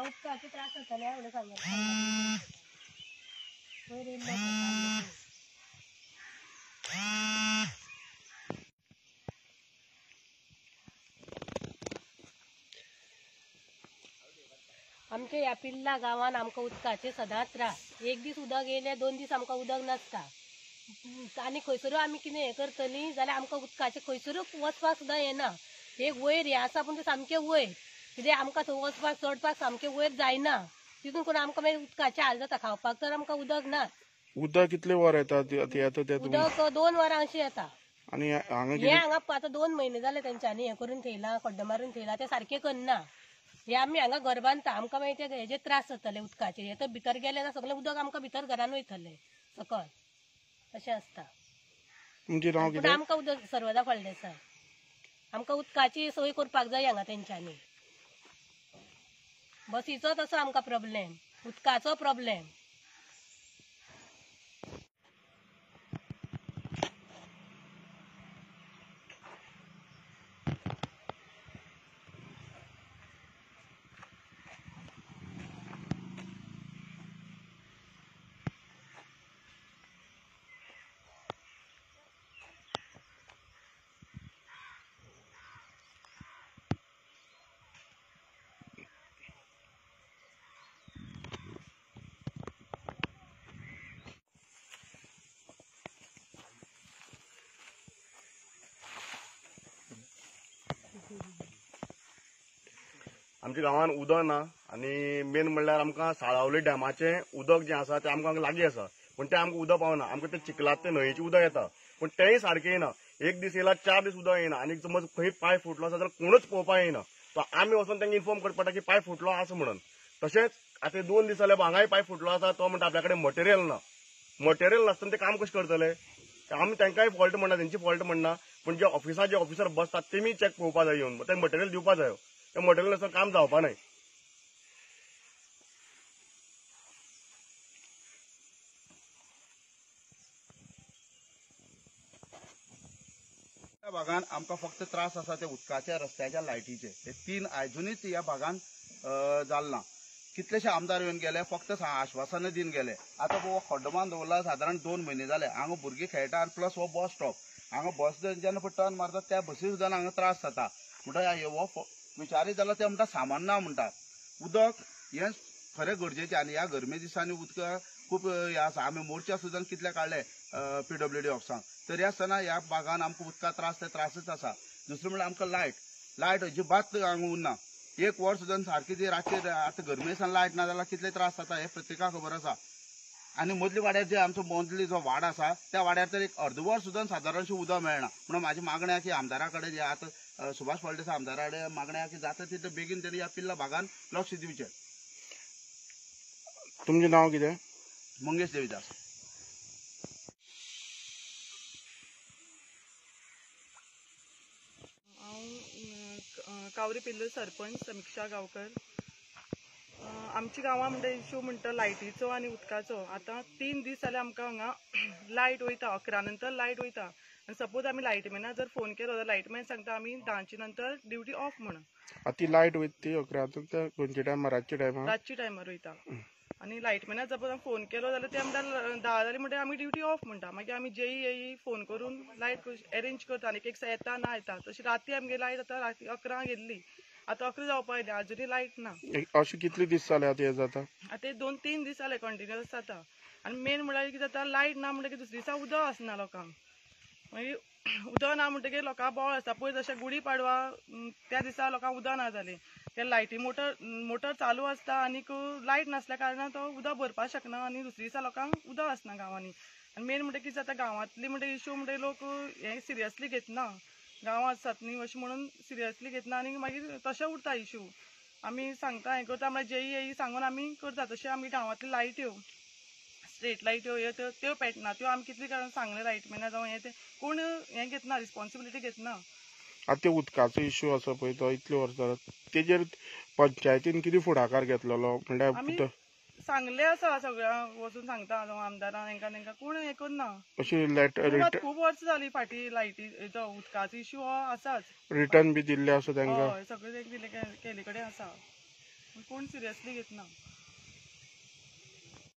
उदकाचे त्रास जाताले म्हणून सांगता. आमच्या ह्या पिल्ला गांवान आमकां उदकाचे सदांच त्रास. एक दीस उदक येयलें, 2 दीस आमकां उदक नासता आनी खंयसरूय आमी कितें हें करतलीं जाल्यार आमकां उदकाचें खंयसरूच वचपाक सुद्दां येना. एक वयर हें आसा पूण तें सामकें वयर, कितें आमकां थंय वचपाक चडपाक सामकें वयर जायना. तितून करून आमकां मागीर उदकाचें हाल जाता. खावपाक तर आमकां उदक ना. उदक कितले वर येता? उदक 2 वरां अशें येता. आनी हे हांगा आतां 2 म्हयने जाले तेंच्यांनी हें करून थेयलां, खड्डो मारून थेयलां, तें सारकें करना. हे आमी हांगा घर बांदता, आमकां मागीर ते हेजे त्रास जातले उदकाचे. हे तर भितर गेले ना सगळें उदक आमकां भितर घरान वयतलें सकल, अशें आसता. तुमचें नांव कितें? आमकां उदक सर्वदा फळदेसाय. आमकां उदकाची सोय करपाक जाय हांगा तेंच्यांनी. बसीचो तसो आमकां प्रॉब्लेम, उदकाचो प्रॉब्लेम. आमच्या गांवान उदक ना आनी मेन म्हणल्यार आमकां साळावली डॅमाचें उदक जें आसा तें आमकां लागीं आसा, पूण तें आमकां उदक पावना. आमकां तें चिखलांत तें न्हंयेचें उदक येता, पूण तेंय सारकें येना. एक दीस येयला, 4 दीस उदक येना आनी समज खंय पांय फुटलो आसा जाल्यार कोणूच पळोवपाक येना. तो आमी वचोन तांकां इन्फॉर्म करपा पडटा की पांय फुटलो आसा म्हणून. तशेंच आतां 2 दीस जाले हांगाय पांय फुटलो आसा, तो म्हणटा आपल्या कडेन मटेरियल ना. मटेरियल नासतना तें काम कशें करतले? आमी तांकांय फॉल्ट म्हणना, तेंची फॉल्ट म्हणना, पूण जे ऑफिसार जे ऑफिसर बसतात तेमी चॅक पळोवपा जाय येवन, तें मटेरियल दिवपा जायो. तें मटेरियल नासतना काम जावपा न्हय. ह्या भागान आमकां फक्त त्रास आसा ते उदकाच्या, रस्त्याच्या, लायटीचे. हे 3 आजुनूच ह्या भागान जाल ना. कितलेशे आमदार येवन गेले, फक्त आश्वासनां दिवन गेले. आतां हो खड्डो बांदून दवरला सादारण 2 म्हयने जाले. हांगा भुरगीं खेळटा आनी प्लस हो बस स्टॉप, हांगा बस जेन्ना पळय टर्न मारता त्या बसी सुद्दां हांगा त्रास जाता. म्हणटा हो विचारीत जाल्यार ते म्हणटा सामान ना म्हणटा. उदक हें खरें गरजेचें आनी ह्या गरमे दिसांनी उदक खूब हें आसा. आमी मोर्चा सुद्दां कितले काडले PWD ऑफिसांक, तरी आसतना ह्या भागान आमकां उदका त्रास ते त्रासच आसा. दुसरें म्हणल्यार आमकां लायट, लायट अजिबात हांगा उरना. 1 वर सुद्दां सारकी ती रातची आतां गरमे दिसान लायट ना जाल्यार कितले त्रास जाता हें प्रत्येकाक खबर आसा. आनी मदले वाड्यार जे आमचो मदली जो वाड आसा त्या वाड्यार तर एक अर्द वर सुद्दां सादारणशें उदक मेळना. म्हणून म्हाजी मागणी आसा की आमदारा कडेन आतां सुभाष फळदेसाय आमदारा कडेन मागणी आसा की जाता तितले बेगीन तेणी ह्या पिल्ला भागान लक्ष दिवचें. तुमचें नांव कितें? मंगेश देवीदास. हांव कावरी पिल्लू सरपंच समिक्षा गांवकर. आमच्या गांवां म्हणटा इशू म्हणटा लायटीचो आनी उदकाचो. आतां 3 दीस जाले आमकां हांगा लायट वयता, 11 नंतर लायट वयता. आनी सपोज आमी लायटमॅनाक जर फोन केलो जाल्यार लायटमॅन सांगता आमी 10च्या नंतर ड्युटी ऑफ म्हणून. आतां ती लायट वयता ती 11 नंतर खंयच्या टायमार? रातच्या टायमार? रातच्या टायमार वयता. आनी लायटमॅनाक सपोज आमी फोन केलो जाल्यार ते म्हणटा 10 जाली म्हणटा आमी ड्युटी ऑफ म्हणटा. मागीर आमी जेई फोन करून लायट एरेंज करता आनी एक एक येता ना येता. तशी राती आमगे लायट आतां राती 11 गेल्ली, आतां 11 जावपा आयली, आजुनूय लायट ना. अशें कितले दीस जाले आतां हें जाता? आतां 2-3 दीस जाले कंटिन्युअस जाता. आनी मेन म्हणल्यार कितें जाता, लायट ना म्हणटकीर दुसरे दिसा उदक आसना लोकांक. मागीर उदक ना म्हणटकीर लोकांक बोळ आसता. पयर जशें गुडी पाडवा त्या दिसा लोकांक उदक ना जालें, ते लायटी मोटर चालू आसता आनीक लायट नासल्या कारणान तो उदक भरपाक शकना आनी दुसरे दिसा लोकांक उदक आसना गांवांनी. आनी मेन म्हणटा कितें जाता, गांवांतली म्हणटा इशू म्हणटा लोक हें सिरियसली घेतना, गांवां आसात न्ही अशें म्हणून सिरियसली घेतना आनी मागीर तशें उरता इशू. आमी सांगता हें करता म्हळ्यार जेई सांगून आमी करता. तशें आमगे गांवांतली लायट्यो, स्ट्रीट लायट्यो ह्यो त्यो पेटना, त्यो आमी कितले कारण सांगलें लायटमॅना जावं हें तें, कोण हें घेतना, रिस्पोन्सिबिलिटी घेतना. आतां ते उदकाचो इशू आसा पळय तो इतले वर्सां तेजेर पंचायतीन कितें फुडाकार घेतलेलो? म्हणल्यार आमी सांगले आसा सगळ्यांक वचून सांगता आमदारांक हेंकां तेंकां कोण हें करना. अशी लेटर खूब वर्सां जाली फाटीं लायटी उदकाचो इश्यू हो आसाच. रिटर्न बी दिल्ले आसा तांकां? हय, सगळें दिले केल्ले कडेन आसा, कोण सिरियसली घेतना.